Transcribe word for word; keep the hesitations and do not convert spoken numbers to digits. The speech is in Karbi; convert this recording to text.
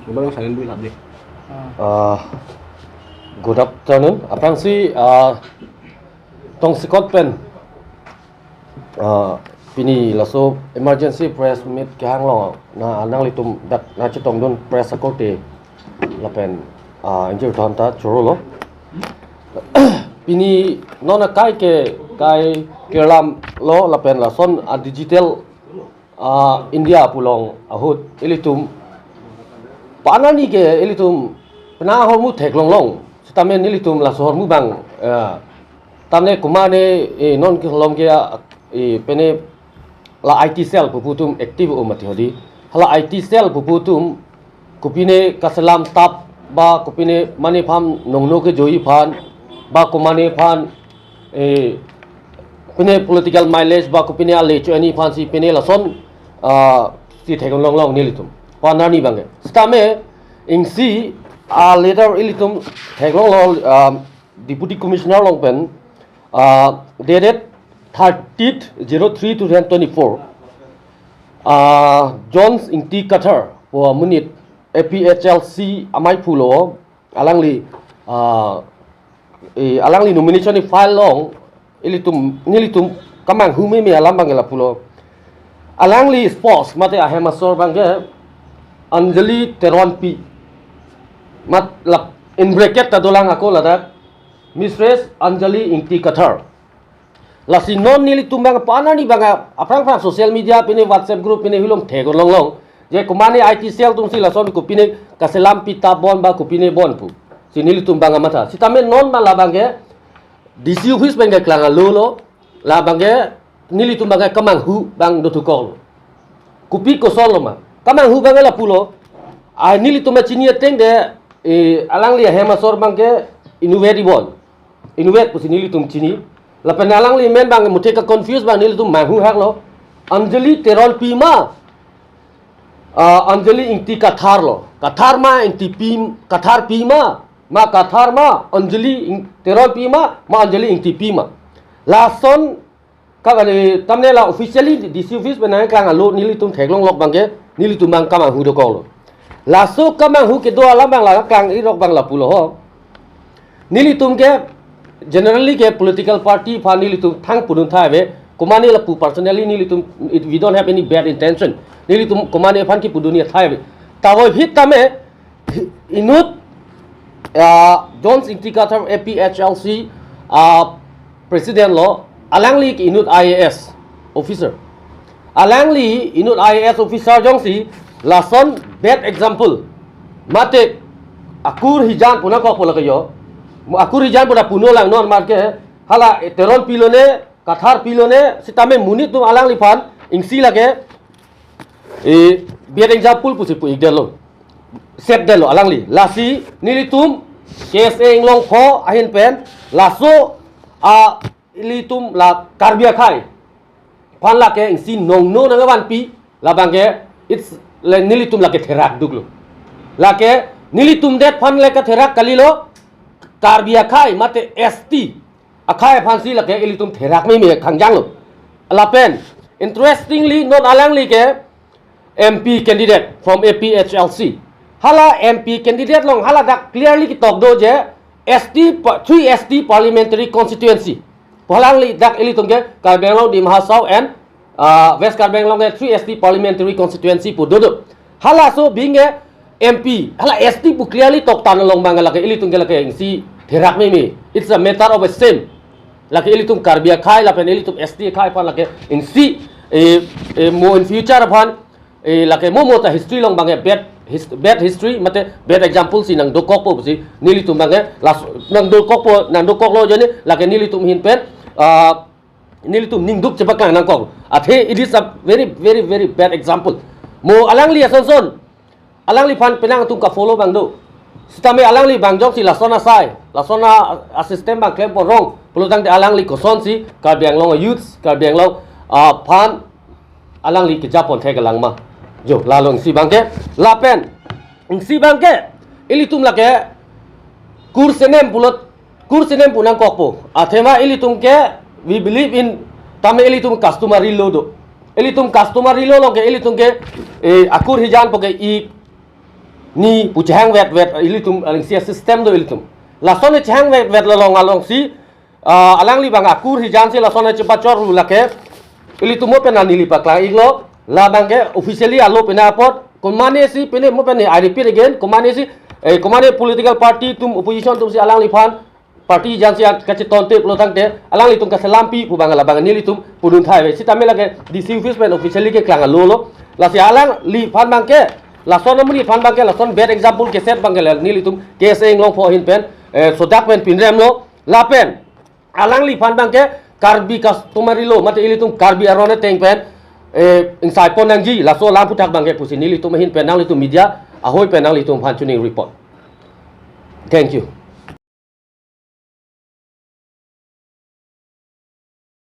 Bang silent bu lap deh. Ah, good afternoon. Aphrangsi, ah, tongsekot pen, ah, pini laso emergency press meet kehang along na nanglitum dak nangchetongdun press akorte lapen, ah, ingjir thon ta chorolo. Pini non akai ke kai kelam lo lapen lason a digital, ah, India pu along ahut ilitum panani ke ilitum pena ahormu theklonglong. Sitame nelitum laso ahormu abang, ah, tamne kumane, eh, non kelom ke, ah, eh, pene la I T cell pupu atum active o mati hodi. Hala I T cell pupu atum kopine kaselam tap ba kopine mane aphan nongno kejoi aphan ba komane aphan, eh, pine political mileage ba kopine ale cho-ani aphansi pine lason, ah, si theklonglong nelitum. Panani abang ke. Sitame isi a letter ilitum theklonglo, ah, Deputy Commissioner along pen, ah, dated thirtieth zero three two thousand twenty-four. Ah, Jones Ingti Kathar pu amonit A P H L C amei pulo alangli, ah, eh, alangli nomination file along ilitum, nelitum kemanghu meme alam abang ke lapulo. Alangli spouse mate ahem asor abang ke Anjali Teronpi. Mat lap in bracket ta dolang ako ladak Mistress Anjali Ingti Kathar. Lasi non nelitum abang panani abang aphrang aphrang social media pine WhatsApp group pine hilom theklonglong. Je komane I T cell atumsi lason kopine kaselam pi tap bon ba kopine bon pu. Si nelitum abang matha. Sitame non ma labang ke D C office pen ke klang alo lo. Labang ke nelitum abang ke kemanghu abang dothukok lo. Kopi kosonlo ma. Kemanghu abang ke lapulo. Ah, nelitum chini ateng de, eh, alangli ahem asor abang ke inutvet ibon. Inutvet pusi nelitum chini. Lapen alangli amen abang muthe ke confuse abang nelitum manghu haklo. Anjali Teronpi ma, ah, Anjali Ingti Kathar lo. Kathar ma Ingtipi, Katharpi ma, ma Kathar ma, Anjali Ing-, Teronpi ma, ma Anjali Ingtipi ma. Lason ka, eh, tamne la officially D C office pen nangklang alo nelitum theklonglok abang ke, nelitum abang kemanghu dokok lo. Laso kemanghu kedo alam abang la klang irok abang lapulo ho. Nelitum ke generally ke political party aphan nelitum thang pudun thai ave. Komane lapu personally nelitum, it, we don't have any bad intention. Nelitum komane aphan kipudun ni thai ave. Tavo hit tame inut, ah, Jones Ingti Kathar A P H L C, ah, president lo, alangli ke inut I A S officer. Alangli inut I A S officer jongsi lason bad example. Mate akur hijan pu nangkokpo lake yo. Mo akur hijan pu ta puno lang non mat ke hala Teronpi lone, Katharpi lone, sitame monit atum alangliphan isi lake, eh, bad example pusi pu-ikdetlo. Setdetlo alangli. Lasi nelitum K S A Anglong pho ahin pen laso a ilitum la Karbi akhei aphan lake isi nongno nangvanpi labang ke it's le nelitum lake therak duklo. Lake nelitum det aphan lake therak kalilo, Karbi akhei mate S T akhei aphansi lake ilitum therak meme khangjanglo. Lapen interestingly non alangli ke M P candidate from A P H L C. Hala M P candidate along hala dak clearly ketok do je S T pa-, three S T parliamentary constituency. Pu alangli dak ilitum ke Karbi Anglong, Dima Hasao and, ah, West Karbi Anglong ke three S T parliamentary constituency pu dodo. Halaso abang ke M P, hala S T pu clearly toktan along abang lake ilitum ke lake isi therak meme. It's a matter of a same. Lake ilitum Karbi akhei lapen ilitum S T akhei aphan lake isi, eh, eh, mo in future aphan, eh, lake mo mo ta history along abang ke bad his-, bad history mate bad example si nangdokokpo si nelitum abang ke las nangdokokpo, nangdokoklo jeni lake nelitum ahin pen, ah, nelitum ningduk chepaklang nangkok. Athe it is a very, very, very bad example. Mo alangli asonson, alangliphan penang atum ka-follow abang do. Sitame alangli abang jongsi lason asai, lason a, a system abang klempon rong pulotangte alangli kosonsi Karbi Anglong youths, Karbi Anglong, ah, aphan alangli kejapon thek kelang ma. Jo, lalo isi abang ke, lapen isi abang ke ilitum lake kur senem pulot, kur senem pu nangkokpo. Athema ilitum ke, we believe in, tame ilitum customary law do. Ilitum customary law along ke ilitum ke, eh, akur hijan pu ke ik, ni pu chehang vet vet ilitum alingsi a-system do ilitum. Lason chehang vet vet along alongsi, ah, alangli abang akur hijan si lason chepachor ru lake ilitum mo pen neli paklang iklo, labang ke officially alo pena apot, komane si pene mo pen, I repeat again, komane si, eh, komane political party atum, opposition atum si alangliphan party jan si kacheton tep lo tangte alanglitum kaselampi pu abang labang nelitum pudun thai ave. Sitame lake D C office pen officially keklang alo lo. Lasi alangliphan abang ke, lason amonit aphan abang ke, lason bad example keset abang ke la nelitum K S A Inglongpho ahin pen, eh, sodak pen pinrem lo. Lapen alangliphan abang ke Karbi customary law, mate ilitum Karbi aron ateng pen, eh, ingsai pon nangji, laso alam aphuthak abang ke pusi nelitum ahin pen nanglitum media ahoi pen nanglitum aphan chuning report. Thank you.